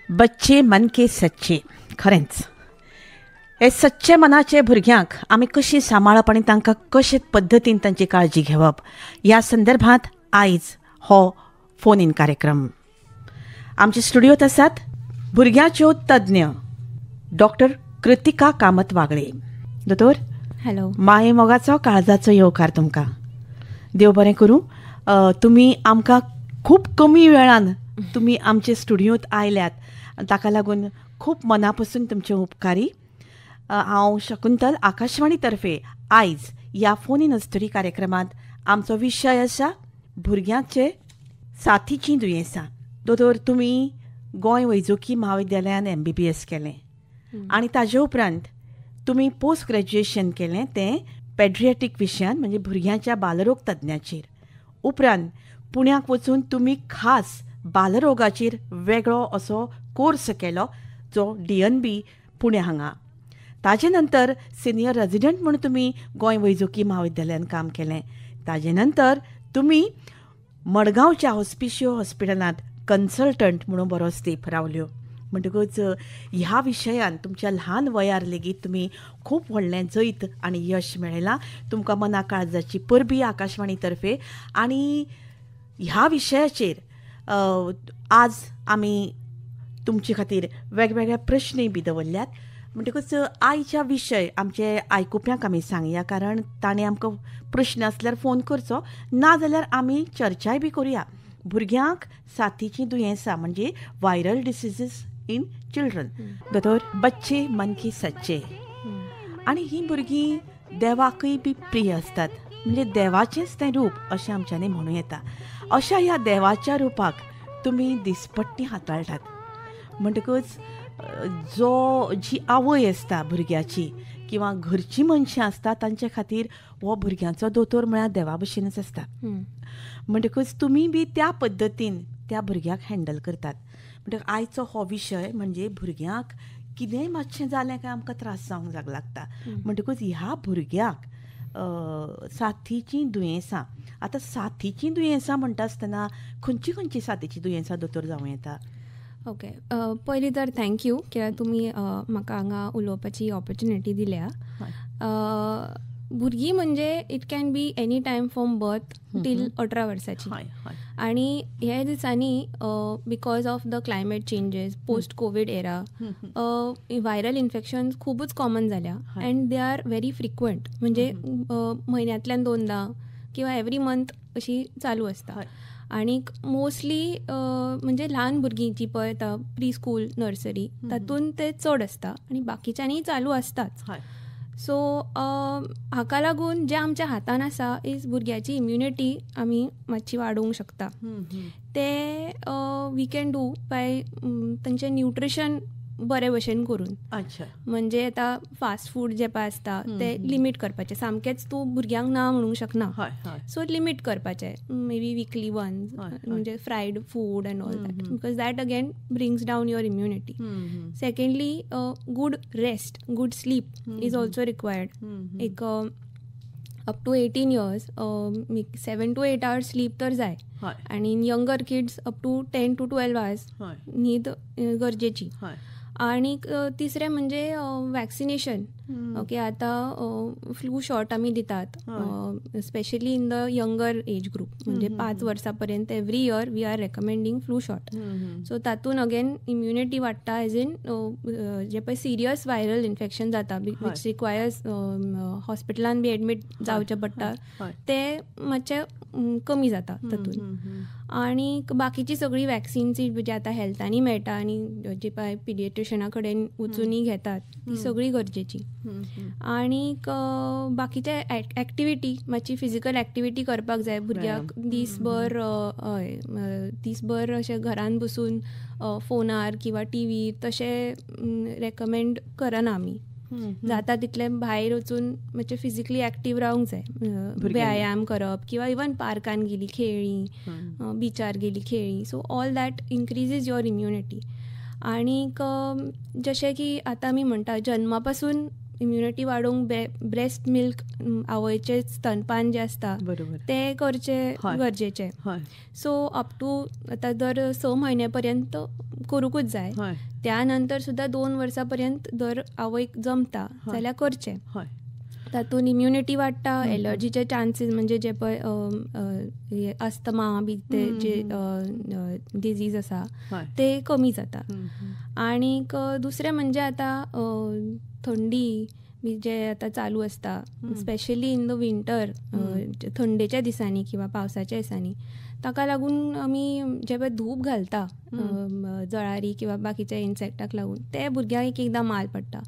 बच्चे मन के सच्चे. खरेंच हे सच्चे मनाचे भुरग्यांक आमी कशी सांबाळप आनी तांकां कशे पद्दतीन तांची काळजी घेवप ह्या संदर्भात आयज हो फोन इन कार्यक्रम. आमच्या स्टुडियोत आसात भुरग्यांच्यो तज्ञ डॉक्टर कृतिका कामत वागळे. दोतोर, हॅलो. माये मोगाचो काळजाचो येवकार तुमकां. देव बरें करूं. तुमी आमकां खूब कमी वेळान तुमी आमचे स्टुडियोंत आयल्यात, ताका लागून खूब मना पसून तुमचे उपकारी. हांव शकुंतल, आकाशवाणी तर्फे आयज ह्या फोन इन अस्तुरी कार्यक्रमांत आमचो विशय आसा भुरग्यांचे साथीचीं दुयेंसां. दोतोर, तुमी गोंय वैजकी म्हाविद्यालयान MBBS केलें आनी ताजे उपरांत तुमी पोस्ट ग्रॅज्युएशन केलें तें पेड्रियाटीक विशयान, म्हणजे भुरग्यांच्या बालरोग तज्ञाचेर. उपरांत पुण्याक वचून तुमी खास बालरोगाचेर वेगळो असो कोर्स केलो जो DNB Pune हांगा. ताजे नंतर सिनियर रेजिडंट म्हूण तुमी गोंय वैजकी म्हाविद्यालयान काम केलें. ताजे नंतर तुमी मडगांवच्या हॉस्पिशियो हॉस्पिटलांत कन्सल्टंट म्हणून बरोच तेंप रावल्यो. म्हणटकूच ह्या विशयान तुमच्या ल्हान वयार लेगीत तुमी खूब व्हडलें जैत आनी यश मेळयलां. तुमकां मना काळजाची परबी आकाशवाणी तर्फे. आनी ह्या विशयाचेर आज आमी तुमचे खातीर वेगवेगळे प्रश्नय बी दवरल्यात. म्हणटकूच आयच्या विशय आमचे आयकुप्यांक आमी सांगया, कारण ताणें आमकां प्रश्न आसल्यार फोन करचो, ना जाल्यार आमी चर्चाय बी करुया. भुरग्यांक साथीचीं दुयेंसां म्हणजे व्हायरल डिसिजीस इन चिल्ड्रन. दोतोर, बच्चे मन के सच्चे, आनी हीं भुरगीं देवाकय बी प्रिय आसतात, म्हणजे देवाचेंच तें रूप अशें आमच्यांनी म्हणूं येता. अशा ह्या देवाच्या रुपाक तुमी दिसपट्टी हाताळटात. म्हणटकूच जो जी आवय आसता भुरग्याची किंवा घरचीं मनशां आसता तांचे खातीर हो भुरग्यांचो दोतोर म्हळ्यार देवा भशेनच आसता. म्हणटकूच तुमी बी त्या पद्दतीन त्या भुरग्याक हँडल करतात. म्हणटकच आयचो हो विशय म्हणजे भुरग्यांक कितेंय मातशें जालें काय आमकां त्रास जावंक लागता. म्हणटकूच ह्या भुरग्यांक साथीचीं दुयेंसां, आतां साथीचीं दुयेंसां म्हणटा आसतना खंयची खंयची साथीचीं दुयेंसां दोतोर जावं येता? ओके, पयलीं तर thank you कित्याक तुमी म्हाका हांगा उलोवपाची ऑपॉर्च्युनिटी दिल्या. भुरगीं म्हणजे it can be any time from birth till 18 वर्साची. आनी ह्या दिसांनी because of the climate changes, post COVID era, viral infections खुबूच कॉमन जाल्या and they are very frequent. म्हणजे म्हयन्यांतल्यान 2दा किंवा एवरी मंथ अशी चालू आसता. आनीक मोस्टली म्हणजे ल्हान भुरगीं जी पळय आतां प्री स्कूल, नर्सरी, तातूंत ते चड आसता आनी बाकीच्यांनीय चालू आसताच. सो हाका लागून जें आमच्या हातान आसा is भुरग्याची इम्युनिटी आमी मातशी वाडोवंक शकता. ते we can do bye तांचें न्युट्रिशन बरे भशेन करून. अच्छा, म्हणजे आतां फास्ट फूड जें पळय आसता तें लिमीट करपाचें. सामकेंच तूं भुरग्यांक ना म्हणूंक शकना, सो लिमीट करपाचें, मे बी विकली वन, म्हणजे fried food and all that, because that again brings down your immunity. Secondly, good rest, good sleep is also required. एक up to 18 years 7 to 8 hours sleep तर जाय, आनी in younger kids up to 10 to 12 hours न्हीद गरजेची. आनीक तिसरें म्हणजे vaccination. Okay, आतां फ्लू शॉट आमी दितात, specially in the younger age group, म्हणजे 5 वर्सां पर्यंत every year we are recommending flu shot. So तातूंत अगेन इम्युनिटी वाडटा, एज इन जे पळय सिरियस व्हायरल इन्फेक्शन जाता which requires हॉस्पिटलान बी एडमीट जावचें पडटा, ते मातशें कमी जाता तातूंत. आनी बाकीची सगळी वॅक्सिन्स जी आतां हेल्थांनी मेळटा आनी जी पळय पिडिएट्रिशना कडेन वचूनय घेतात ती सगळी गरजेची. आनीक बाकीचे एक्टिविटी, मातशी फिजिकल एक्टिविटी करपाक जाय भुरग्याक. दीसभर हय, दीसभर अशें घरान बसून फोनार किंवा टिवीर तशें रेकमेंड करना आमी. जाता तितलें भायर वचून मातशें फिजिकली एक्टीव रावंक जाय, व्यायाम करप किंवा इवन पार्कान गेली खेळ्ळीं, बिचार गेली खेळ्ळीं, so all that increases your immunity. आनीक जशें की आतां आमी म्हणटा जन्मा पासून इम्युनिटी वाडोवंक ब्रेस्ट मिल्क आवयचें स्तनपान जें आसता तें करचें गरजेचें. सो अप टू आतां दर 6 म्हयने पर्यंत करूंकूच जाय. त्या नंतर सुद्दां 2 वर्सां पर्यंत दर आवयक जमता जाल्यार करचें. तातूंत इम्युनिटी वाडटा, एलर्जीचे चान्सीस म्हणजे जे पळय अस्थमा बी ते जे डिजीज आसा ते कमी जाता. आनीक दुसरें म्हणजे आतां थंडी बी जे आतां चालू आसता, स्पेशली इन the winter, थंडेच्या दिसांनी किंवा पावसाच्या दिसांनी, ताका लागून आमी जे पळय धूप घालता जळारी किंवा बाकीच्या इन्सेक्टाक लागून, ते भुरग्यांक एक एकदां माल पडटा,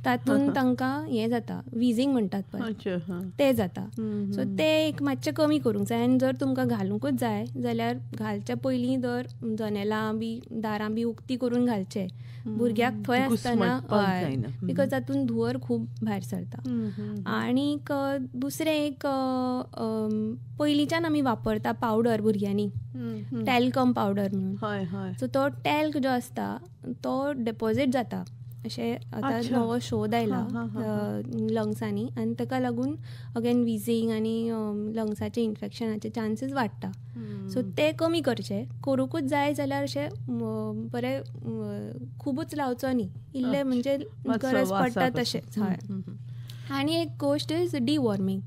तातूंत तांकां हें जाता, विजींग म्हणटात पळय तें जाता. सो तें एक मातशें कमी करूंक जाय. आनी जर तुमकां घालुंकूच जाय जाल्यार घालच्या पयलीं दर जनेलां बी दारां बी उक्ती करून घालचें भुरग्याक थंय आसतना, हय, because तातूंत धुंवर खूब भायर सरता. आनीक दुसरें एक पयलींच्यान आमी वापरता पावडर भुरग्यांनी, टॅल्कम पावडर म्हणून. सो तो टॅल्क जो आसता तो डेपोजीट जाता, अशें आतां नवो शोध आयला लंग्सांनी, आनी ताका लागून अगेन विजींग आनी लंग्साचे इन्फेक्शनाचे चान्सीस वाडटा. सो ते कमी करचे. करूंकूच जाय जाल्यार अशें बरें खुबूच लावचो न्ही, इल्लें म्हणजे गरज पडटा तशेंच. हय. आनी एक गोश्ट is deworming.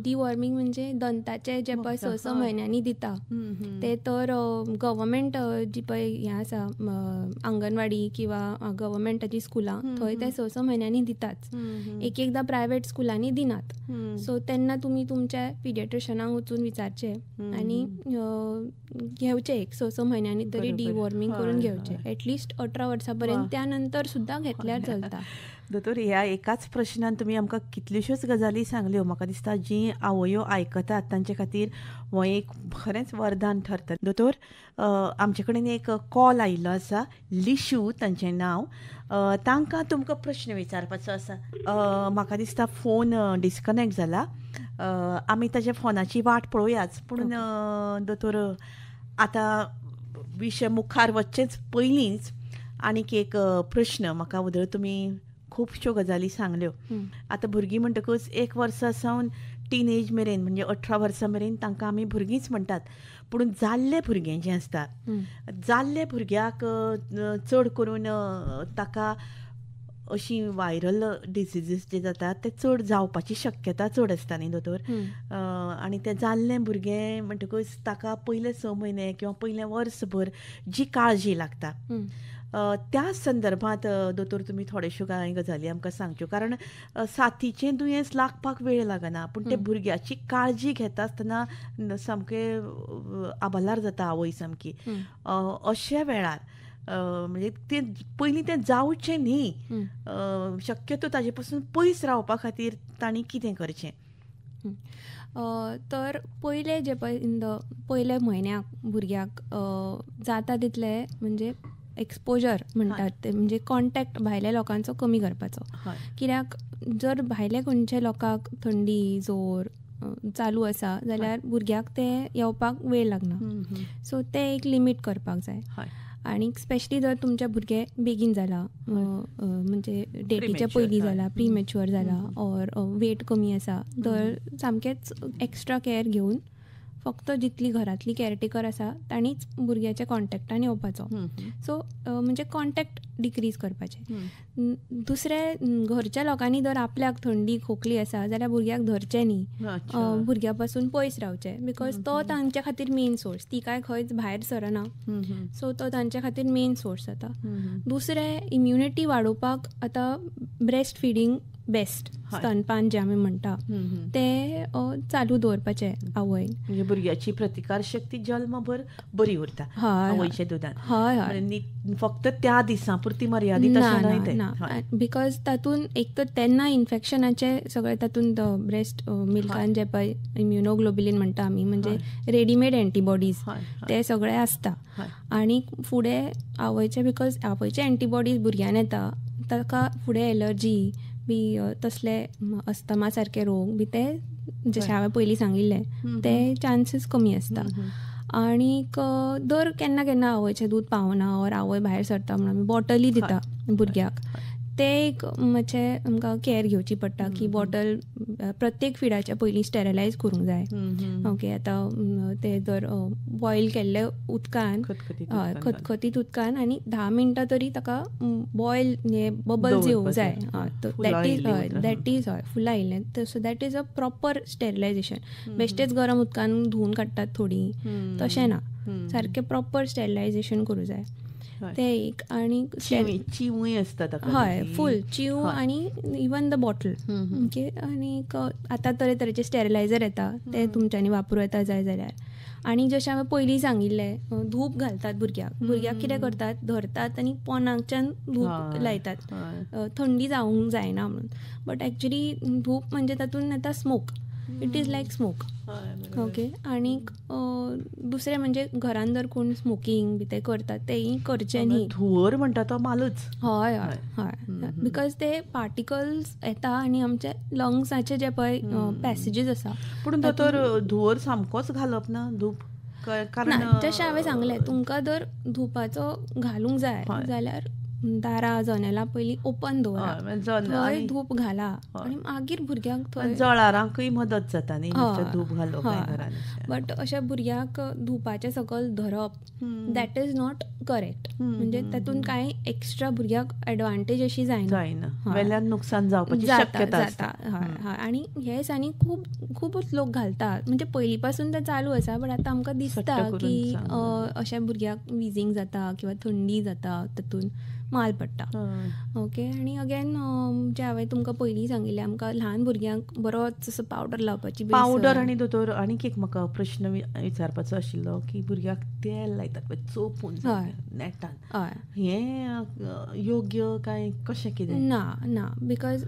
Deworming म्हणजे दंताचे जे पळय 6-6 म्हयन्यांनी दिता ते, तर गव्हर्मेंट जी पळय हें आसा अंगणवाडी किंवा गव्हर्मेंटाची स्कुलां, थंय ते 6-6 म्हयन्यांनी दिताच. एक एकदां प्रायवेट स्कुलांनी दिनात. सो तेन्ना तुमी तुमच्या पिडियाट्रिशनाक वचून विचारचें आनी घेवचें, एक 6-6 म्हयन्यांनी तरी डिवॉर्मींग करून घेवचें, एटलिस्ट 18 वर्सां पर्यंत. त्या नंतर सुद्दां घेतल्यार चलता. दोतोर, ह्या एकाच प्रश्नान तुमी आमकां कितल्योश्योच गजाली सांगल्यो. म्हाका दिसता जी आवयो आयकतात तांचे खातीर हो एक खरेंच वरदान ठरता. दोतोर, आमचे कडेन एक कॉल आयिल्लो आसा, लिशू तांचें नांव, तांकां तुमकां प्रश्न विचारपाचो आसा. म्हाका दिसता फोन डिस्कनेक्ट जाला, आमी ताच्या फोनाची वाट पळोवयाच. पूण दोतोर, आतां विशय मुखार वचचेच पयलींच आनीक एक प्रश्न म्हाका उदळ, तुमी खुबश्यो गजाली सांगल्यो. आतां भुरगीं म्हणटकूच 1 वर्सा सावन टीन एज मेरेन, म्हणजे 18 वर्सां मेरेन तांकां आमी भुरगींच म्हणटात. पूण जाल्ले भुरगें जें आसता, जाल्ले भुरग्याक चड करून ताका अशी व्हायरल डिसिजीस जे जातात ते चड जावपाची शक्यता चड आसता न्ही दोतोर. आनी तें जाल्लें भुरगें म्हणटकूच ताका पयले 6 म्हयने किंवा पयलें वर्सभर जी काळजी लागता, त्या संदर्भात दोतोर तुमी थोड्योश्यो कांय गजाली आमकां सांगच्यो. कारण साथीचें दुयेंस लागपाक वेळ लागना, पूण ते भुरग्याची काळजी घेता आसतना सामकें आबालार जाता आवय सामकी. अशा वेळार म्हणजे तें पयलीं तें जावचें न्ही, शक्यतो ताजे पासून पयस रावपा खातीर तांणी कितें करचें? तर पयले जे पळय इन the पयल्या म्हयन्याक भुरग्याक जाता तितले म्हणजे एक्सपोजर म्हणटात ते, म्हणजे कॉन्टॅक्ट भायल्या लोकांचो कमी करपाचो. कित्याक जर भायल्या खंयच्या लोकांक थंडी जोर चालू आसा जाल्यार भुरग्याक ते येवपाक वेळ लागना. सो ते एक लिमीट करपाक जाय. आनी स्पेशली जर तुमच्या भुरगें बेगीन जाला, म्हणजे डेटीच्या पयलीं जाला, प्रीमॅच्युअर जाला, ऑर वेट कमी आसा, तर सामकेंच एक्स्ट्रा कॅर घेवन फक्त जितली घरांतली कॅरटेकर आसा तांणीच भुरग्याच्या कॉन्टॅक्टान येवपाचो. सो म्हणजे कॉन्टॅक्ट डिक्रीज करपाचें. दुसरें, घरच्या लोकांनी जर आपल्याक थंडी खोकली आसा जाल्यार भुरग्याक धरचें न्ही, भुरग्या पासून पयस रावचें, because तो तांच्या खातीर मेन सोर्स. ती काय खंयच भायर सरना, सो तो तांच्या खातीर मेन सोर्स जाता. दुसरें, इम्युनिटी वाडोवपाक आतां ब्रेस्ट फिडींग बेस्ट, स्तनपान जे आमी म्हणटा ते चालू दवरपाचें आवयन. म्हणजे भुरग्याची प्रतिकार शक्ती जल्मभर बरी उरता आवयच्या दुदान. हय हय, फक्त त्या दिसां पुरती मर्यादीत अशें न्हय ना, because तातूंत एक तर तेन्ना इन्फेक्शनाचे सगळे तातूंत ब्रेस्ट मिल्कान जे पळय इम्युनोग्लोबुलीन म्हणटा आमी, म्हणजे रेडीमेड एंटीबॉडीज ते सगळे आसता. आनी फुडें आवयचे, because आवयचे एंटीबॉडीज भुरग्यान येता, ताका फुडें एलर्जी बी तसले अस्थमा सारके रोग बी ते जशें हांवें पयलीं सांगिल्लें ते चान्सीस कमी आसता. आनीक दर केन्ना केन्ना आवयचें दूद पावना ऑर आवय भायर सरता म्हणून आमी बॉटली दिता भुरग्याक, ते एक मातशें आमकां कॅर घेवची पडटा की बॉटल प्रत्येक फिडाच्या पयलीं स्टेरिलायज करूंक जाय. ओके, आतां ते जर बॉयल केल्ले उदकान, हय खतखतीत उदकान आनी 10 मिनटां तरी ताका बॉयल हे बबल्स येवंक जाय. That is हय, that is हय फुलां आयिल्लें. So that is a proper sterilisation. बेश्टेच गरम उदकान धुवून काडटात थोडीं, तशें ना, सारकें प्रॉपर स्टेरिलायजेशन करूं जाय. ते एक. आनी चिवूय आसता, हय फूल चिव आनी इवन the bottle. Okay, आनी आतां तरेतरेचे स्टेरिलायझर येता, ते तुमच्यांनी वापरूं येता जाय जाल्यार. आनी जशें हांवें पयलीं सांगिल्लें, धूप घालतात भुरग्याक. भुरग्याक कितें करतात, धरतात आनी पोनाकच्यान धूप लायतात, थंडी जावंक जायना म्हणून. बट एक्चुली धूप म्हणजे तातूंत येता smoke, it is like smoke. Okay, आनीक दुसरें म्हणजे घरान जर कोण स्मोकींग बी ते करतात तेय करचें न्ही. धुंवर म्हणटा तो मालूच. हय हय हय, because ते पार्टिकल्स येता आनी आमच्या लंग्साचे जे पळय पॅसेजीस आसा. पूण दोतोर धुंवर सामकोच घालप ना धूप, कारण जशें हांवें सांगलें तुमकां जर धुपाचो घालूंक जाय जाल्यार दारां जनेलां पयलीं ओपन दवरा, थंय धूप घाला आनी मागीर भुरग्यांक थंय जळारांकूय मदत जाता न्ही धूप घालप. बट अशें भुरग्यांक धुपाचें सकयल धरप that is not correct. म्हणजे तातूंत कांय एक्स्ट्रा भुरग्यांक एडवांटेज अशी जायना, वेल्यान नुकसान जावपाची शक्यता जाता. हय हय, आनी हे दिसांनी खूब खुबूच लोक घालतात, म्हणजे पयलीं पासून तें चालू आसा, बट आतां आमकां दिसता की अशें भुरग्यांक विजींग जाता किंवा थंडी जाता, तातूंत माल पडटा. ओके, आनी अगेन जें हांवें तुमकां पयलीं सांगिल्लें, आमकां ल्हान भुरग्यांक बरोच असो पावडर लावपाची पावडर. आनी दोतोर आनीक एक म्हाका प्रश्न विचारपाचो आशिल्लो की भुरग्याक तेल लायतात पळय चोपून नेटान, हें योग्य काय कशें कितें? ना ना, because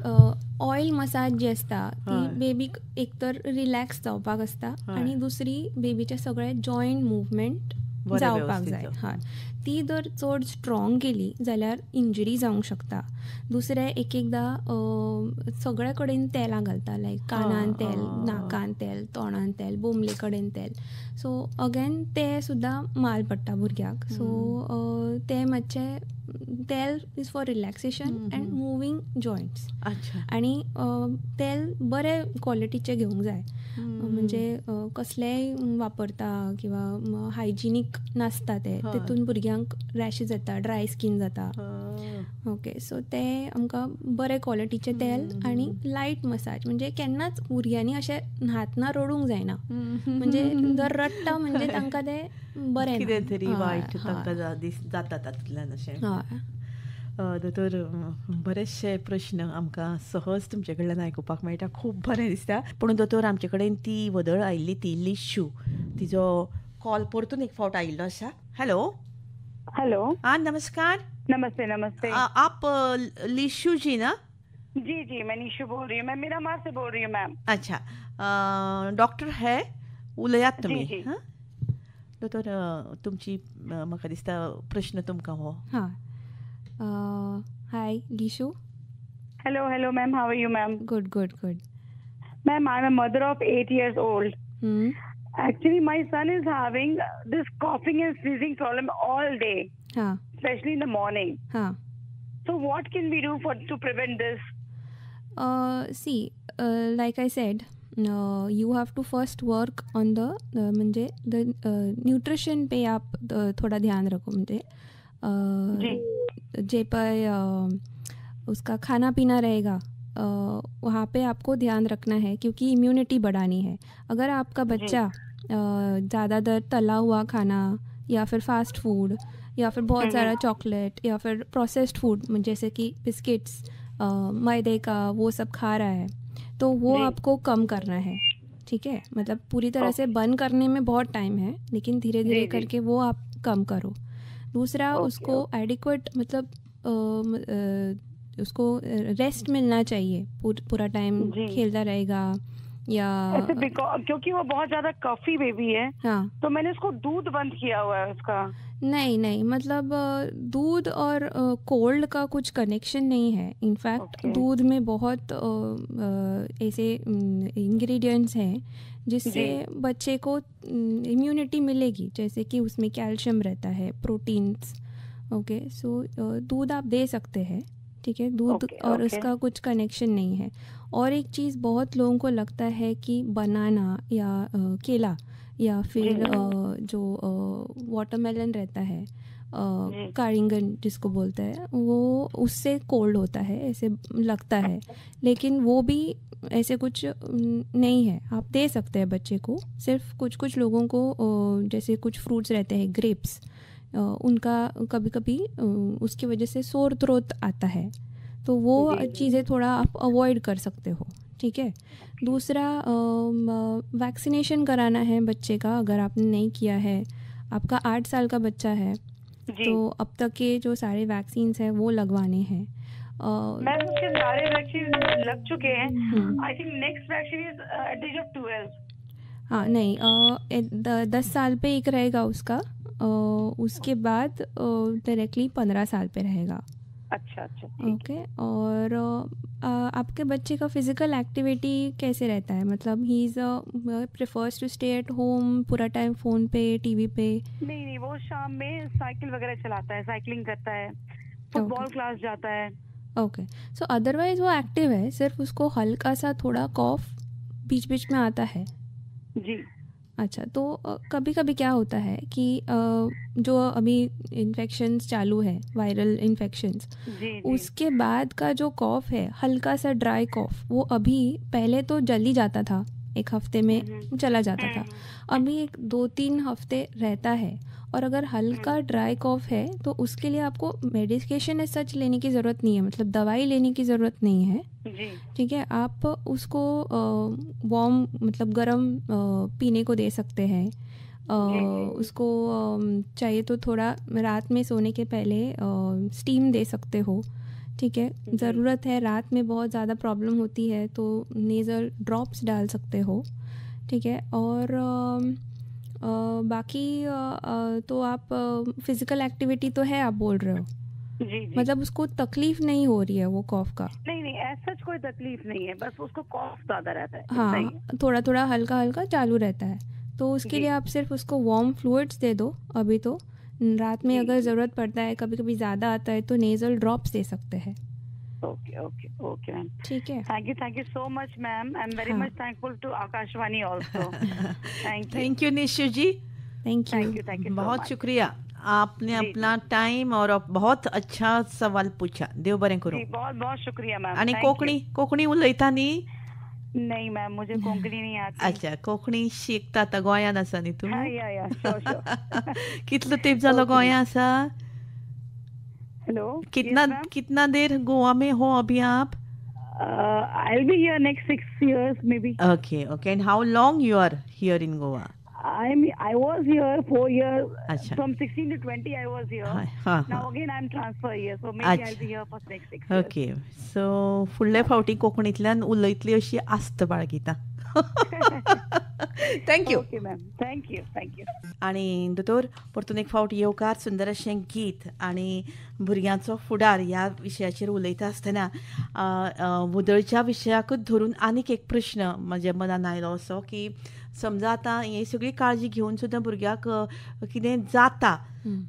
oil massage जी आसता ती बेबीक एक तर रिलॅक्स जावपाक आसता आनी दुसरी बेबीचे सगळे जॉयंट मुवमेंट जावपाक जाय. हय, ती जर चड स्ट्रॉंग केली जाल्यार इंजरी जावंक शकता. दुसरें एक एकदां सगळे कडेन तेलां घालता, लायक कानान तेल, नाकान तेल, तोंडान तेल, बोमले कडेन तेल. सो अगेन तें सुद्दां माल पडटा भुरग्याक. सो तें मातशें तेल is for relaxation and moving joints. आनी तेल बरे क्वॉलिटीचें घेवंक जाय, म्हणजे कसलेंय वापरता किंवा हायजिनीक नासता तें, तेतून भुरग्यांक रॅशेज जाता, ड्राय स्कीन जाता. ओके, सो तें आमकां बरे क्वॉलिटीचें तेल आनी लायट मसाज. म्हणजे केन्नाच भुरग्यांनी अशें न्हातना रडूंक जायना, म्हणजे जर रडटा म्हणजे तांकां तें बरें कितें तरी वायट तांकां जाता तातूंतल्यान अशें. दोतोर बरेचशे प्रश्न आमकां सहज तुमचे कडल्यान आयकुपाक मेळटा, खूब बरें दिसता. पूण दोतोर आमचे कडेन ती वदळ आयिल्ली ती लिशू, तिजो कॉल परतून एक फावट आयिल्लो आसा. हॅलो. हॅलो, हाँ नमस्कार. नमस्ते नमस्ते. आप लिशू जी ना? जी जी, मैं निशु बोल रही हूँ, मैं मीरामार से बोल रही हूँ मैम. अच्छा, डॉक्टर है, उलयात तुमी. हां दोतोर, तुमची म्हाका दिसता प्रश्न तुमकां हो. हां, hi Lishu. Hello hello ma'am, how are you ma'am? Good good good. Ma'am, I am a mother of 8 years old. Actually my son is having this coughing and sneezing problem all day, especially in the morning. So what can we do for to prevent this? See, like I said, you have to first work on the म्हणजे the nutrition pay आप थोड़ा ध्यान रखो. म्हणजे जे पळय उसका खाना पीना रहेगा वहाँ पे आपको ध्यान रखना है, क्योंकि इम्यूनिटी बढ़ानी है. अगर आपका बच्चा ज़्यादातर तला हुआ खाना या फिर फास्ट फूड या फिर बहुत सारा चॉकलेट या फिर प्रोसेस्ड फूड जैसे कि बिस्किट्स, मैदे का वो सब खा रहा है, तो वो आपको कम करना है. ठीक है, मतलब पूरी तरह से बंद करने में बहुत टाइम है, लेकिन धीरे धीरे करके वो आप कम करो. दूसरा, उसको एडिक्वेट मतलब उसको रेस्ट मिलना चाहिए. पूरा टाइम खेलता रहेगा या क्योंकि वो बहुत ज़्यादा कॉफी बेबी है. हाँ, तो मैंने उसको दूध बंद किया हुआ है उसका. नहीं नहीं, मतलब दूध और कोल्ड का कुछ कनेक्शन नहीं है. इनफैक्ट दूध में बहुत ऐसे इंग्रेडिएंट्स हैं जिससे बच्चे को इम्यूनिटी मिलेगी, जैसे कि उसमें कैल्शियम रहता है, प्रोटीन्स. ओके, सो दूध आप दे सकते हैं, ठीक है, दूध और उसका कुछ कनेक्शन नहीं है। और एक चीज़ बहुत लोगों को लगता है कि बनाना या केला या फिर जो वाटरमेलन रहता है, कारिंगन जिसको बोलते हैं, वो उससे कोल्ड होता है ऐसे लगता है, लेकिन वो भी ऐसे कुछ नहीं है। आप दे सकते हैं बच्चे को। सिर्फ कुछ कुछ लोगों को जैसे कुछ फ्रूट्स रहते हैं, ग्रेप्स, उनका कभी कभी उसकी वजह से सोर थ्रोट आता है, तो वो चीज़ें थोड़ा आप अवॉइड कर सकते हो। ठीक है। दूसरा, वैक्सीनेशन कराना है बच्चे का, अगर आपने नहीं किया है, आपका 8 साल का बच्चा है तो अब तक के जो सारे वैक्सीन्स हैं वो लगवाने हैं। मैम उसके सारे वैक्सीन लग चुके हैं। I think next vaccine is at the age of 12। हाँ नहीं, 10 साल पे एक रहेगा उसका, उसके बाद डायरेक्टली 15 साल पे रहेगा। अच्छा अच्छा, ओके। और आपके बच्चे का फिज़िकल एक्टिविटी कैसे रहता है? मतलब he is prefers to stay at home, पूरा time phone pay, TV pay? नहीं नहीं, वो शाम में साइकिल वगैरह चलाता है, साइकिलिंग करता है, फुटबॉल क्लास जाता है। ओके, सो अदरवाइज वो एक्टिव है, सिर्फ उसको हल्का सा थोड़ा कॉफ बीच बीच में आता है। जी। अच्छा, तो कभी कभी क्या होता है कि जो अभी इन्फेक्शंस चालू है, वायरल इन्फेक्शंस, उसके बाद का जो कॉफ है, हल्का सा ड्राई कॉफ, वो अभी, पहले तो जल्दी जाता था, एक हफ्ते में चला जाता था, अभी 1-2-3 हफ्ते रहता है। और अगर हल्का ड्राई कॉफ है तो उसके लिए आपको मेडिकेशन एज सच लेने की ज़रूरत नहीं है, मतलब दवाई लेने की ज़रूरत नहीं है। ठीक है, आप उसको वार्म, मतलब गर्म पीने को दे सकते हैं। उसको चाहिए तो थोड़ा रात में सोने के पहले स्टीम दे सकते हो। ठीक है, ज़रूरत है, रात में बहुत ज़्यादा प्रॉब्लम होती है तो नेज़ल ड्रॉप्स डाल सकते हो। ठीक है, और बाकी तो आप फिज़िकल एक्टिविटी तो है, आप बोल रहे हो। जी, जी। मतलब उसको तकलीफ नहीं हो रही है वो कॉफ का? नहीं नहीं, ऐसा कोई तकलीफ नहीं है, बस उसको कॉफ ज़्यादा रहता है। हाँ, थोड़ा थोड़ा हल्का हल्का चालू रहता है, तो उसके लिए आप सिर्फ उसको वार्म फ्लूइड्स दे दो अभी तो। रात में अगर ज़रूरत पड़ता है, कभी कभी ज़्यादा आता है तो नेज़ल ड्रॉप्स दे सकते हैं। ओके ओके ओके मैम, ठीक है। Thank you so much ma'am, I am very much thankful to Akashvani also. Thank you Nishu ji. Thank you, thank you, बहुत शुक्रिया, आपने अपना टाइम और बहुत अच्छा सवाल पूछा। देव बरें करूं। बहुत बहुत शुक्रिया मैम। आणि कोंकणी, कोंकणी उलयता न्ही? नहीं मैम, मुझे कोंकणी नहीं आती। अच्छा, कोंकणी शिकता आतां गोंयांत आसा न्ही तूं? या या, श्योर श्योर। कितलो तेंप जालो गोंयांत आसा? हेलो, कितना कितना देर गोवा में हो अभी आप? I will be here next 6 years maybe. Okay okay, and how long you are here in Goa? I was here 4 years. Achha. From 16 to 20 I was here. Now again I'm transfer here, so maybe I'll be here for next 6 years. Okay, so फुडले फावटी कोंकणींतल्यान उलयतली अशी आस्त बाळगिता. Thank you. Okay ma'am, thank you, thank you. आनी दोतोर, परतून एक फावट येवकार. सुंदर अशें गीत आनी भुरग्यांचो फुडार ह्या विशयाचेर उलयता आसतना व्हदळच्या विशयाकूच धरून आनीक एक प्रश्न म्हज्या मनान आयलो असो की समजा आतां ही सगळी काळजी घेवन सुद्दां भुरग्याक कितें जाता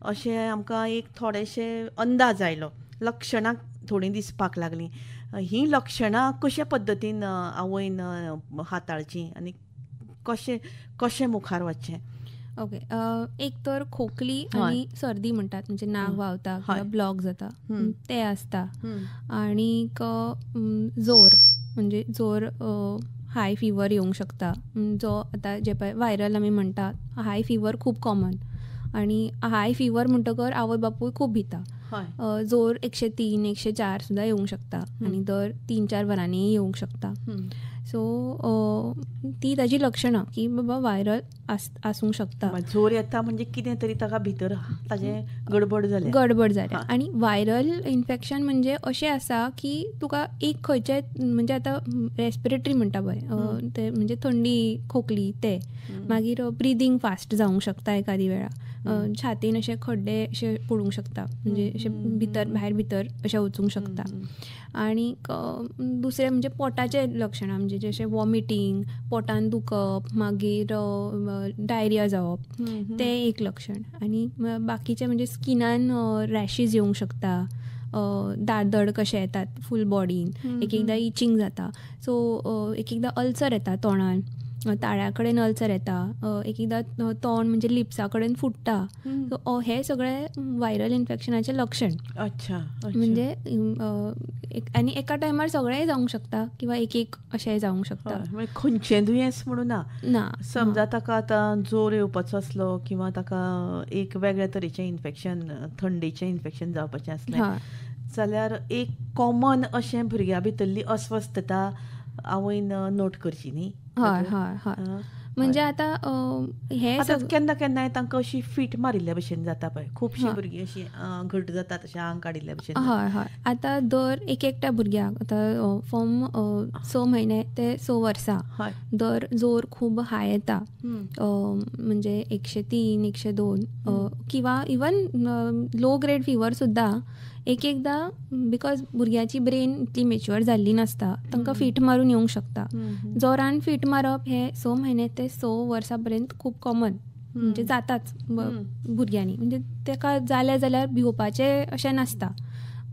अशें आमकां एक थोडेशे अंदाज आयलो, लक्षणां थोडीं दिसपाक लागलीं, हीं लक्षणां कशा पद्दतीन आवयन हाताळचीं आनी कशें कशें मुखार वचचें? ओके, एक तर खोकली आनी सर्दी म्हणटात, म्हणजे नाक व्हांवता किंवा ब्लॉक जाता ते आसता, आनीक जोर, म्हणजे जोर हाय फिवर येवंक शकता, जो आतां जे पळय व्हायरल आमी म्हणटा, हाय फिवर खूब कॉमन, आनी हाय फिवर म्हणटकर आवय बापूय खूब भिता. जोर 103 104 सुद्दां येवंक शकता आनी दर 3-4 वरांनी येवंक शकता. सो ती ताजी लक्षणां की बाबा व्हायरल आसूंक शकता. जोर येता म्हणजे कितें तरी ताका भितर ताजें गडबड जाल्या, गडबड जाल्या. आनी व्हायरल इन्फेक्शन म्हणजे अशें आसा की तुका एक खंयचें, म्हणजे आतां रेस्पिरेटरी म्हणटा पळय ते, म्हणजे थंडी खोकली ते, मागीर ब्रिदींग फास्ट जावंक शकता एखादी वेळा, छातीन अशे खड्डे अशे पडूंक शकता, म्हणजे अशे भितर भायर भितर अशें वचूंक शकता. आनी दुसरें म्हणजे पोटाचें लक्षणां, म्हणजे जशें वॉमिटींग, पोटान दुखप, मागीर डायरिया जावप, तें एक लक्षण. आनी बाकीचें म्हणजे स्किनान रॅशीज येवंक शकता, दादड कशे येतात फूल बॉडीन, एक एकदां इचिंग जाता, सो एक एकदां अल्सर येता तोंडान, ताळ्या कडेन अल्सर येता, एक एकदां तोंड म्हणजे लिप्सा कडेन फुट्टा. सो हे सगळे व्हायरल इन्फेक्शनाचे लक्षण. अच्छा. म्हणजे आनी एका टायमार सगळें जावंक शकता किंवा एक एक अशें जावंक शकता. खंयचें दुयेंस म्हणून ना, ना समजा ताका आतां जोर येवपाचो आसलो किंवा ताका एक वेगळ्या तरेचें इन्फेक्शन, थंडेचें इन्फेक्शन जावपाचें आसलें जाल्यार एक कॉमन अशें भुरग्या भितरली अस्वस्थता आवयन नोट करची न्ही. हय हय हय. म्हणजे आतां हे केन्ना केन्नाय तांकां अशी फीट मारिल्ल्या भशेन जाता पळय, खुबशीं भुरगीं अशीं घट जातात, अशें आंग काडिल्ल्या भशेन. हय हय. आतां दर एक एकट्या भुरग्याक आतां फ्रॉम 6 म्हयने ते 6 वर्सां दर जोर खूब हाय येता, म्हणजे 103 102 किंवा इवन लो ग्रेड फिवर सुद्दां एक एकदां, because भुरग्याची ब्रेन इतली मेच्युअर जाल्ली नासता, तांकां फीट मारून येवंक शकता. जोरान फीट मारप हे 6 म्हयने ते 6 वर्सां पर्यंत खूब कॉमन, म्हणजे जाताच भुरग्यांनी, म्हणजे ताका जालें जाल्यार भिवपाचें अशें नासता.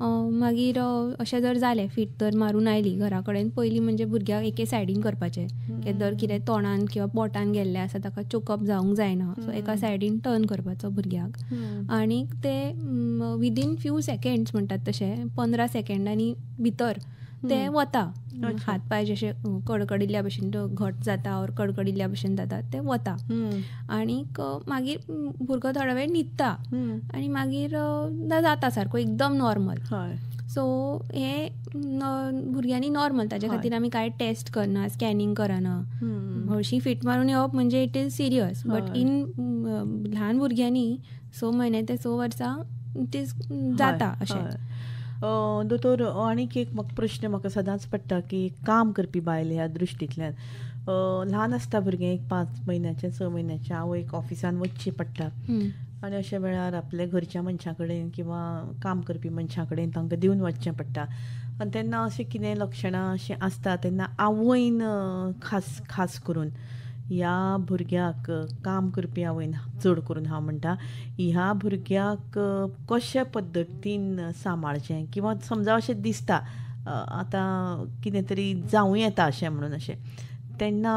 मागीर अशें जर जालें, फीट तर मारून आयली घरा कडेन, पयलीं म्हणजे भुरग्याक एके सायडीन करपाचें, की दर कितें तोंडान किंवा पोटान गेल्लें आसा ताका चोकअप जावंक जायना, सो एका सायडीन टर्न करपाचो भुरग्याक. आनीक ते विदीन फ्यू सेकेंड्स म्हणटात तशें 15 सेकेंडांनी भितर ते वता, हात पांय जशे कडकडिल्ल्या भशेन घट जाता ओर कडकडिल्ल्या भशेन जाता ते वता. आनीक मागीर भुरगो थोडो वेळ न्हिदता आनी मागीर जाता सारको एकदम नॉर्मल. सो हे भुरग्यांनी नॉर्मल, ताच्या खातीर आमी कांय टेस्ट करना, स्कॅनिंग करना. हरशीं फीट मारून येवप म्हणजे it is serious, but in ल्हान भुरग्यांनी 6 म्हयने ते 6 वर्सां it is जाता अशें. दोतोर, आनीक एक म्हाका प्रश्न म्हाका सदांच पडटा की काम करपी बायल ह्या दृश्टींतल्यान ल्हान आसता भुरगें, एक 5 म्हयन्याचें 6 म्हयन्याचें, आवयक ऑफिसान वचचें पडटा आनी अशा वेळार आपल्या घरच्या मनशां कडेन किंवा काम करपी मनशां कडेन तांकां दिवन वचचें पडटा. आनी तेन्ना अशें कितें लक्षणां अशीं आसता तेन्ना आवयन खास खास करून ह्या भुरग्याक, काम करपी आवयन चड करून हांव म्हणटा, ह्या भुरग्याक कशे पद्दतीन सांबाळचें किंवा समजा अशें दिसता आतां कितें तरी जावं येता अशें म्हणून, अशें तेन्ना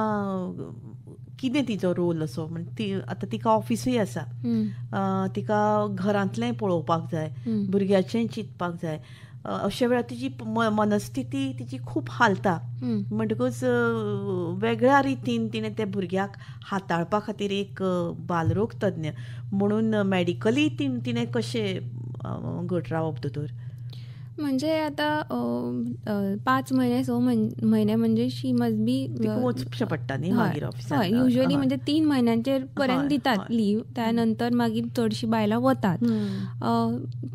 कितें तिचो रोल असो, म्हणजे ती आतां तिका ऑफिसूय आसा, तिका घरांतलेंय पळोवपाक जाय, भुरग्याचेंय चिंतपाक जाय, अशा वेळार तिची मनस्थिती तिची खूब हालता. म्हणटकूच वेगळ्या रितीन तिणें त्या भुरग्याक हाताळपा खातीर एक बालरोग तज्ञ म्हणून मॅडिकली तिणें कशें घट रावप दोतोर? म्हणजे आतां 5 म्हयने 6 म्हयने म्हणजे शी मस्ट बी वचचें पडटा न्ही मागीर ऑफिसान. युजली म्हणजे 3 म्हयन्यांचेर पर्यंत दितात लीव, त्या नंतर मागीर चडशीं बायलां वतात.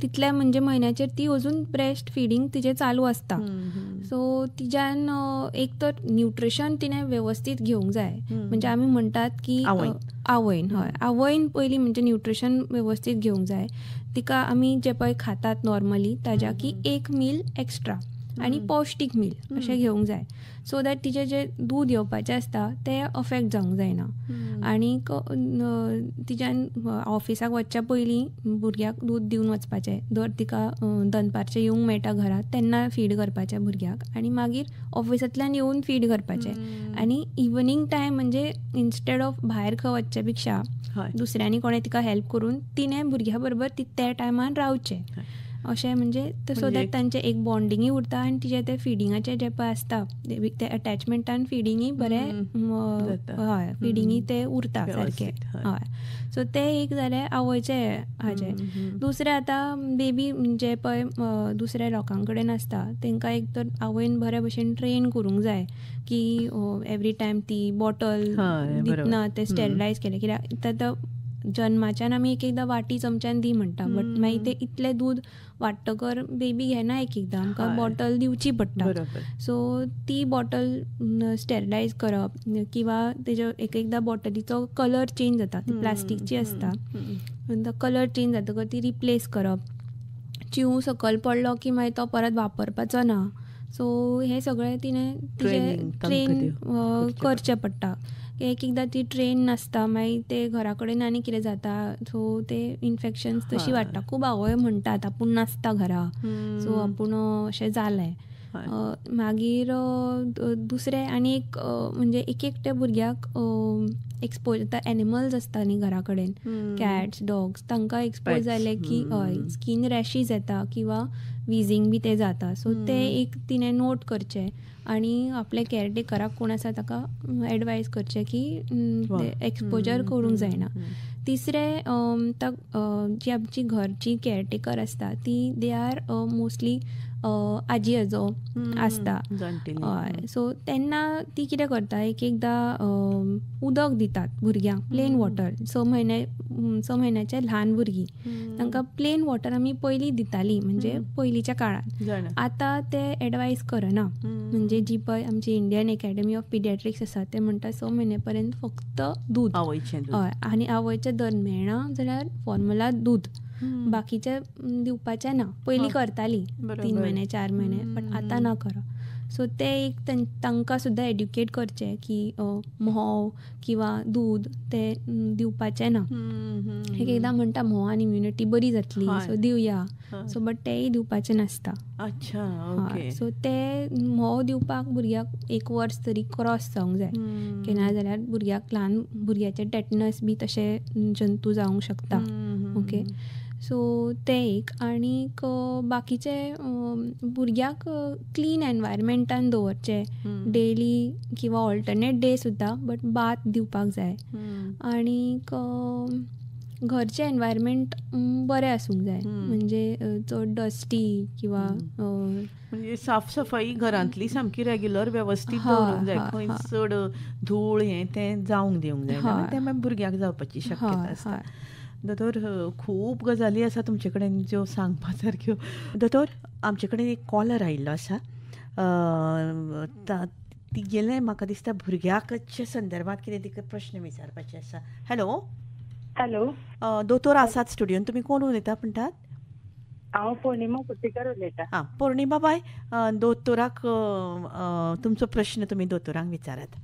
तितल्या म्हणजे म्हयन्याचेर ती अजून ब्रेस्ट फिडींग तिचें चालू आसता. सो तिज्यान एक तर न्युट्रिशन तिणें वेवस्थीत घेवंक जाय. म्हणजे आमी म्हणटात की आवयन, हय आवयन पयलीं म्हणजे न्युट्रिशन वेवस्थीत घेवंक जाय. तिका आमी जे पळय खातात नॉर्मली ताज्या की एक मील एक्स्ट्रा आनी पौश्टीक मील अशें घेवंक जाय, सो that तिचें जें दूद येवपाचें आसता तें अफेक्ट जावंक जायना. आनीक तिज्यान ऑफिसाक वचच्या पयलीं भुरग्याक दूद दिवन वचपाचें, दर तिका दनपारचें येवंक मेळटा घरांत तेन्ना फीड करपाचें भुरग्याक, आनी मागीर ऑफिसांतल्यान येवन फीड करपाचें. आनी इवनींग टायम म्हणजे इन्स्टेड ऑफ भायर खंय वचचे पेक्षा दुसऱ्यांनी कोणें तिका हेल्प करून तिणें भुरग्या बरोबर ती त्या टायमान रावचें अशें, म्हणजे सो that तांचें एक बॉन्डिंगूय उरता आनी तिचें तें फिडिंगाचें जें पळय आसता तें अटॅचमेंटान फिडिंगूय बरें, हय फिडिंगूय तें उरता सारकें. हय, सो तें एक जालें आवयचें हाजें. दुसरें आतां बेबी जे पळय दुसऱ्या लोकां कडेन आसता तांकां एक तर आवयन बरे भशेन ट्रेन करूंक जाय की एवरी टायम ती बॉटल दितना तें स्टेरिलायज केलें, कित्याक आतां जन्माच्यान आमी एक एकदां वाटी चमच्यान दी म्हणटा, बट मागीर ते इतलें दूद वाडटकर बेबी घेना, एक एकदां आमकां बॉटल दिवची पडटा. सो ती बॉटल स्टेरिलायज करप किंवा तेज्या एक एकदां बॉटलीचो कलर चेंज जाता, ती प्लास्टिकची आसता, कलर चेंज जातकर ती रिप्लेस करप. चिव सकयल पडलो की मागीर तो परत वापरपाचो ना. सो हें सगळें तिणें तिजें ट्रेन करचें पडटा. एक एकदां ती ट्रेन नासता, मागीर ते घरा कडेन आनी कितें जाता, सो ते इन्फेक्शन्स तशी वाडटा. खूब आवय म्हणटात आपूण नासता घरा, सो आपूण अशें जालें. मागीर दुसरें आनी एक म्हणजे एक एकट्या भुरग्याक एक्सपोज आतां एनिमल्स आसता न्ही घरा कडेन, कॅट्स डॉग्स, तांकां एक्सपोज जाले की हय स्कीन रॅशीज येता किंवा विजींग बी ते जाता. सो ते एक तिणें नोट करचें आनी आपल्या केअरटेकराक कोण आसा ताका एडवायज करचें की एक्सपोजर करूंक जायना. तिसरें जी आमची घरची केअरटेकर आसता ती they are mostly आजी आजो आसता. हय, सो तेन्ना ती कितें करता, एक एकदां उदक दितात भुरग्यांक, प्लेन वॉटर. 6 म्हयन्याचे ल्हान भुरगीं तांकां प्लेन वॉटर आमी पयलीं दितालीं, म्हणजे पयलींच्या काळान. आतां ते एडवायज करना. म्हणजे जी पळय आमची इंडियन एकेडमी ऑफ पिडियाट्रिक्स आसा ते म्हणटा 6 म्हयने पर्यंत फक्त दूद, आवयचें. हय, आनी आवयचें दर मेळना जाल्यार फॉर्मुला दूद, बाकीचे दिवपाचें ना. पयलीं करताली 3 म्हयने 4 म्हयने, बट आतां ना करप. सो ते एक तांकां सुद्दां एड्युकेट करचें की म्होंव किंवा दूद तें दिवपाचें ना. एक एकदां म्हणटा म्होंवान इम्युनिटी बरी जातली सो दिवया, सो बट तेंय दिवपाचें नासता. अच्छा, ओके. सो ते म्होंव दिवपाक भुरग्याक 1 वर्स तरी क्रॉस जावंक जाय, की ना जाल्यार भुरग्याक ल्हान भुरग्याचे टेटनस बी तशे जंतू जावंक शकता. ओके, सो तें एक. आनीक बाकीचे भुरग्याक क्लीन एनवायरमेंटान दवरचें डेली किंवा ऑल्टरनेट डे सुद्दां, बट बाथ दिवपाक जाय. आनीक घरचें एनवायरमेंट बरें आसूंक जाय, म्हणजे चड डस्टी किंवा म्हणजे साफसफाई घरांतली सामकी रेग्युलर वेवस्थीत दवरूंक जाय, खंय चड धूळ हें तें जावंक दिवंक जायना, तें मागीर भुरग्याक जावपाची शक्यता आसता. दोतोर, खूब गजाली आसा तुमचे कडेन ज्यो सांगपा सारक्यो. दोतोर, आमचे कडेन एक कॉलर आयिल्लो आसा, तिगेलें म्हाका दिसता भुरग्याच्या संदर्भात कितें तिका प्रश्न विचारपाचे आसा. हॅलो. हॅलो, दोतोर आसात स्टुडियोन, तुमी कोण उलयता म्हणटात? हांव पौर्णिमा कुर्टीकर उलयता. आं, पौर्णिमा बाय, दोतोराक तुमचो प्रश्न तुमी दोतोरांक विचारात.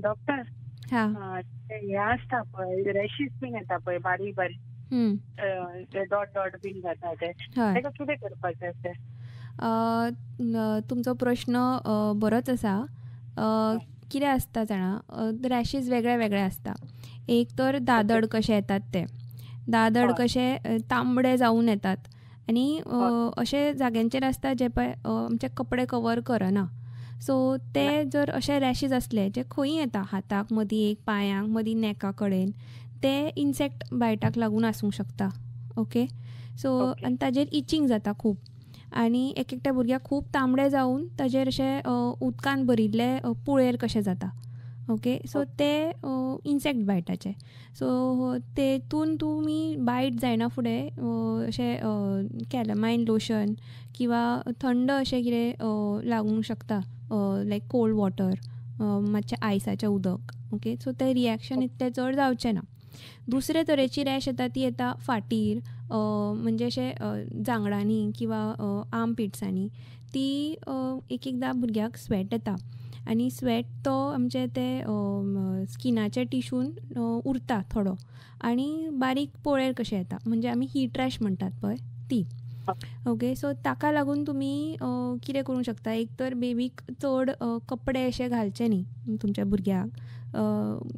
डॉक्टर, हे आसता पळय रॅशीज बीन येता पळय बारीक बारीक, डॉट डॉट बीन जाता ते, ताका कितें करपाचें आसता? तुमचो प्रश्न बरोच आसा. कितें आसता जाणा, रॅशीज वेगळे वेगळे आसता. एक तर दादड कशे येतात, ते दादड कशे तांबडे जावन येतात आनी अशे जाग्यांचेर आसता जे पळय आमचे कपडे कवर करना. सो ते जर अशे रॅशीज आसले जे खंय येता, हाताक मदीं, एक पांयांक मदीं, नॅका कडेन, ते इन्सेक्ट बायटाक लागून आसूंक शकता. ओके, सो आनी ताजेर इचींग जाता खूब, आनी एक एकट्या भुरग्याक खूब तांबडे जावन ताजेर अशे उदकान भरिल्ले पुळेर कशे जाता. ओके, सो ते इन्सेक्ट बायटाचे. सो तेतून तुमी बायट जायना फुडें अशें कॅलमायन लोशन किंवा थंड अशें कितें लागूंक शकता, लायक कोल्ड वॉटर, मातशें आयसाचें उदक. ओके, सो तें रिएक्शन इतलें चड जावचें ना. दुसरे तरेची रॅश येता ती येता फाटीर, म्हणजे अशें जांगडांनी किंवा आर्म पिट्सांनी. ती एक एकदां भुरग्याक स्वेट येता आनी स्वेट तो आमचे ते स्किनाच्या टिशून उरता थोडो आनी बारीक पोळेर कशें येता, म्हणजे आमी हीट रॅश म्हणटात पळय ती. ओके, सो ताका लागून तुमी कितें करूंक शकता, एक तर बेबीक चड कपडे अशे घालचे न्ही तुमच्या भुरग्याक,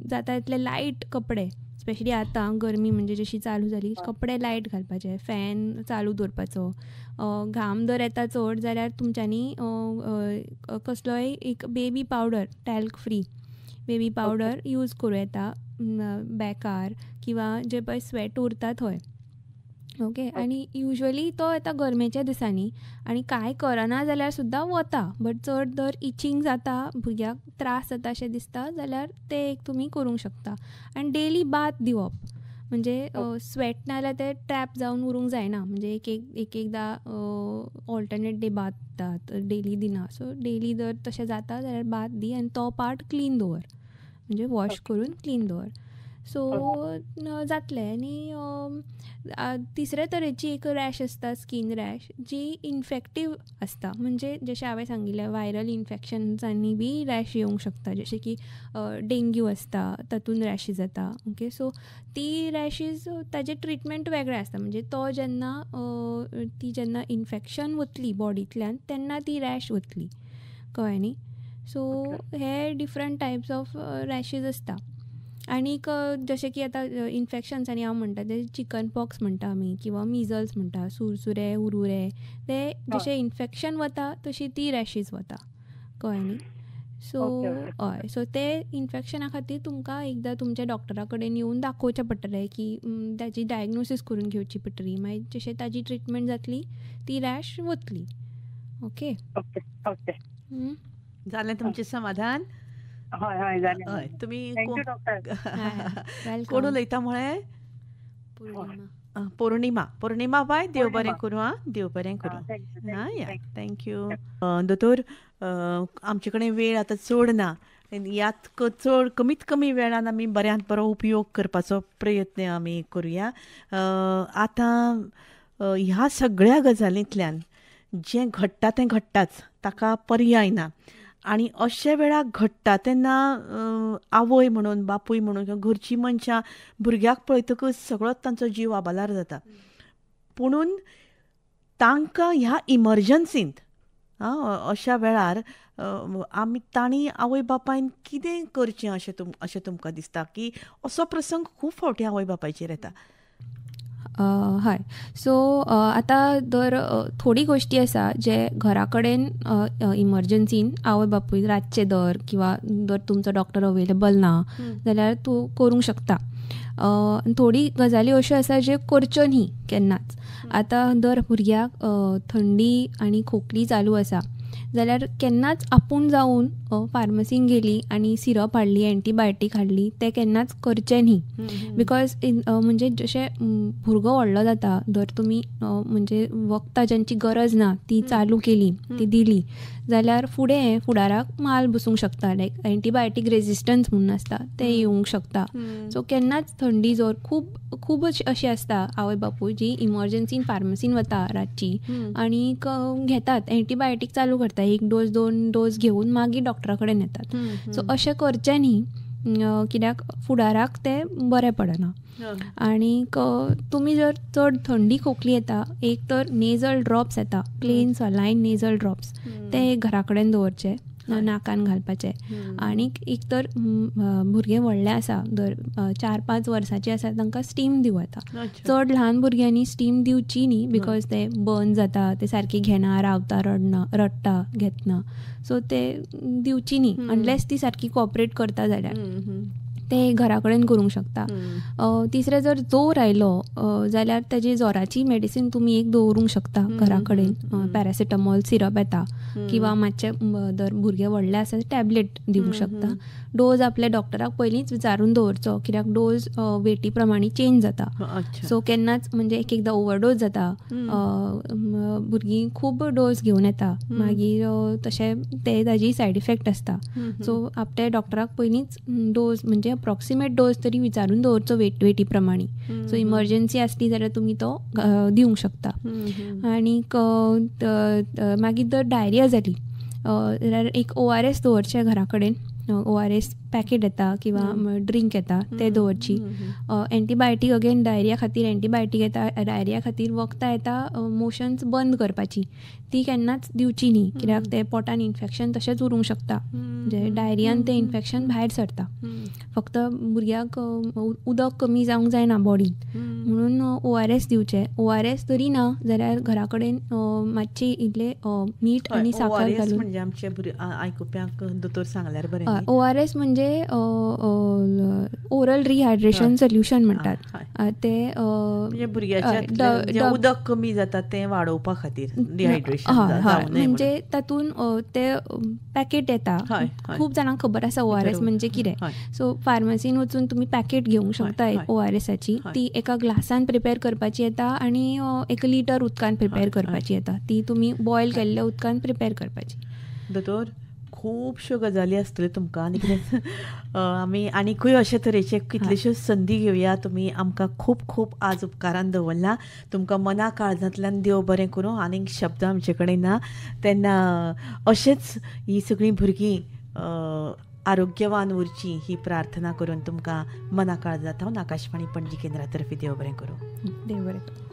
जाता इतले लायट कपडे, स्पेशली आतां गरमी म्हणजे जशी चालू जाली, कपडे लायट घालपाचे, फॅन चालू दवरपाचो. घाम जर येता चड जाल्यार तुमच्यांनी कसलोय एक baby powder, talc free baby powder use करूं येता बॅकार किंवा जे पळय स्वेट उरता थंय. ओके, आनी युजली तो येता गरमेच्या दिसांनी आनी कांय करना जाल्यार सुद्दां वता, बट चड जर इचींग जाता, भुरग्याक त्रास जाता अशें दिसता जाल्यार तें एक तुमी करूंक शकता. आनी डेली बाथ दिवप, म्हणजे स्वेट ना जाल्यार ते ट्रॅप जावन उरूंक जायना, म्हणजे एक एक एकदां ऑल्टरनेट डे बाथ दितात, डेली दिना. सो डेली जर तशें जाता जाल्यार बाथ दी आनी तो पार्ट क्लीन दवर, म्हणजे वॉश करून क्लीन दवर. सो जातलें. आनी तिसरे तरेची एक रॅश आसता स्कीन रॅश जी इन्फेक्टीव आसता, म्हणजे जशें हांवें सांगिल्लें व्हायरल इन्फेक्शन्सांनी बी रॅश येवंक शकता, जशें की डेंग्यू आसता तातूंत रॅशीज जाता. ओके, सो ती रॅशीज ताजें ट्रिटमेंट वेगळें आसता, म्हणजे तो जेन्ना ती जेन्ना इन्फेक्शन वतली बॉडींतल्यान तेन्ना ती रॅश वतली, कळ्ळें न्ही. सो हे डिफरंट टायप्स ऑफ रॅशीज आसता. आनीक जशें की आतां इन्फेक्शन्सांनी हांव म्हणटा ते चिकन पॉक्स म्हणटा आमी किंवा मिजल्स म्हणटा, सुरसुरे उरुरे, ते जशें इन्फेक्शन वता तशी ती रॅशीज वता, कळ्ळें न्ही. सो हय, सो ते इन्फेक्शना खातीर तुमकां एकदां तुमच्या डॉक्टरा कडेन येवन दाखोवचें पडटलें की ताजी डायग्नोसीस करून घेवची पडटली, मागीर जशें ताजी ट्रिटमेंट जातली ती रॅश वतली. ओके ओके, जालें तुमचें समाधान? हय हय जालें. हय, तुमी कोण उलयता म्हळें? पौर्णिमा. पौर्णिमा बाय, देव बरें करूं. आं, देव बरें करूं. हां, या, thank you. दोतोर, आमचे कडेन वेळ आतां चड ना, ह्यात चड कमीत कमी वेळान आमी बऱ्यांत बरो उपयोग करपाचो प्रयत्न आमी करुया. आतां ह्या सगळ्या गजालींतल्यान जें घडटा तें घडटाच, ताका पर्याय ना. आनी अशे वेळार घडटा तेन्ना आवय म्हणून, बापूय म्हणून किंवा घरचीं मनशां भुरग्याक पळयतकच सगळोच तांचो जीव आबालार जाता. पुणून तांकां ह्या इमर्जन्सींत अशा वेळार आमी तांणी आवय बापायन कितें करचें अशें तुमकां दिसता की असो प्रसंग खूब फावटी आवय बापायचेर येता? हय, सो आतां दर थोडी गोश्टी आसा जे घरा कडेन इमर्जन्सीन आवय बापूय रातचे दर किंवा दर तुमचो डॉक्टर अवेलेबल ना जाल्यार तूं करूंक शकता. थोडी गजाली अश्यो आसा ज्यो करच्यो न्ही केन्नाच. आतां दर भुरग्याक थंडी आनी खोकली चालू आसा जाल्यार केन्नाच आपूण जावन फार्मसीन गेली आनी सिरप हाडली, एंटीबायोटीक हाडली, तें केन्नाच करचें न्ही. Because म्हणजे जशें भुरगो व्हडलो जाता, जर तुमी म्हणजे वखदां जांची गरज ना ती चालू केली, ती दिली जाल्यार फुडें फुडाराक माल बसूंक शकता, लायक एंटीबायोटीक रेजिस्टन्स म्हणून आसता तें येवंक शकता. सो केन्नाच थंडी जोर खूब खूब अशी आसता आवय बापूय जी इमर्जन्सीन फार्मसीन वता रातची आनी घेतात एंटीबायोटीक चालू करता, एक डोस दोन डोस घेवन मागीर डॉक्टरा कडेन येतात. सो अशें करचें न्ही, कित्याक फुडाराक तें बरें पडना. आनीक तुमी जर चड थंडी खोकली येता, एक तर नेजल ड्रॉप्स येता, प्लेन सलायन नेजल ड्रॉप्स, ते घरा कडेन दवरचे, नाकान घालपाचे. आनीक एक तर भुरगें व्हडलें आसा, दर 4-5 वर्सांचे आसा तांकां स्टीम दिवं येता. चड ल्हान भुरग्यांनी स्टीम दिवची न्ही, because ते बर्न जाता, ते सारकी घेना, रावता, रडना, रडटा घेतना, सो ते दिवची न्ही अनलेस ती सारकी कॉपरेट करता जाल्यार ते घरा कडेन करूंक शकता. तिसरें, जर जोर आयलो जाल्यार ताजी जोराची मेडिसीन तुमी एक दवरूंक शकता घरा कडेन, पॅरासिटामॉल सिरप येता किंवा मातशें जर भुरगें व्हडलें आसा टॅबलेट दिवंक शकता. डोज आपल्या डॉक्टराक पयलींच विचारून दवरचो, कित्याक डोज वेटी प्रमाणे चेंज जाता. सो केन्नाच म्हणजे एक एकदां ओवरडोज जाता, भुरगीं खूब डोज घेवन येता, मागीर तशें ते ताजी सायड इफेक्ट आसता. सो आपल्या डॉक्टराक पयलींच डोज म्हणजे अप्रॉक्सिमेट डोज तरी विचारून दवरचो वेटी प्रमाणे. सो इमर्जन्सी आसली जाल्यार तुमी तो दिवंक शकता. आनीक मागीर जर डायरिया जाली जाल्यार एक ORS दवरचें घरा कडेन, ORS packet येता किंवा ड्रिंक येता ते दवरची. एंटीबायोटीक अगेन डायरिया खातीर एंटीबायोटीक येता, डायरिया खातीर वखदां येता मोशन्स बंद करपाची, ती केन्नाच दिवची न्ही, कित्याक ते पोटान इन्फेक्शन तशेंच उरूंक शकता, म्हणजे डायरियान तें इन्फेक्शन भायर सरता. फक्त भुरग्याक उदक कमी जावंक जायना बॉडीन, म्हणून ORS दिवचें. ORS तरी ना जाल्यार घरा कडेन मातशी इल्लें मीठ आनी साकर घालून, म्हणजे आमचे आयकुप्यांक दोतोर सांगल्यार बरें. ORS म्हणजे ओरल रिहायड्रेशन सोल्युशन म्हणटात ते, भुरग्याचें उदक कमी जाता तें वाडोवपा खातीर डिहायड्रेशन. हय हय, म्हणजे तातूंत ते पॅकेट येता, खूब जाणांक खबर आसा ORS म्हणजे कितें. सो फार्मसीन वचून तुमी पॅकेट घेवंक शकता ORSाची, ती एका ग्लासान प्रिपेर करपाची येता आनी 1 लिटर उदकान प्रिपेर करपाची येता, ती तुमी बॉयल केल्ल्या उदकान प्रिपेर करपाची. दोतोर, खुबश्यो गजाली आसतल्यो तुमकां आनी कितें आमी आनीकूय अशे तरेचे कितलेश्योच संदी घेवया. तुमी आमकां खूब खूब आज उपकारान दवरला. तुमकां मना काळजांतल्यान देव बरें करूं. आनीक शब्द आमचे कडेन ना. तेन्ना अशेंच ही सगळीं भुरगीं आरोग्यवान उरची ही प्रार्थना करून तुमकां मना काळजांत आकाशवाणी पणजी केंद्रा तर्फे देव बरें करूं. देव बरें करूं.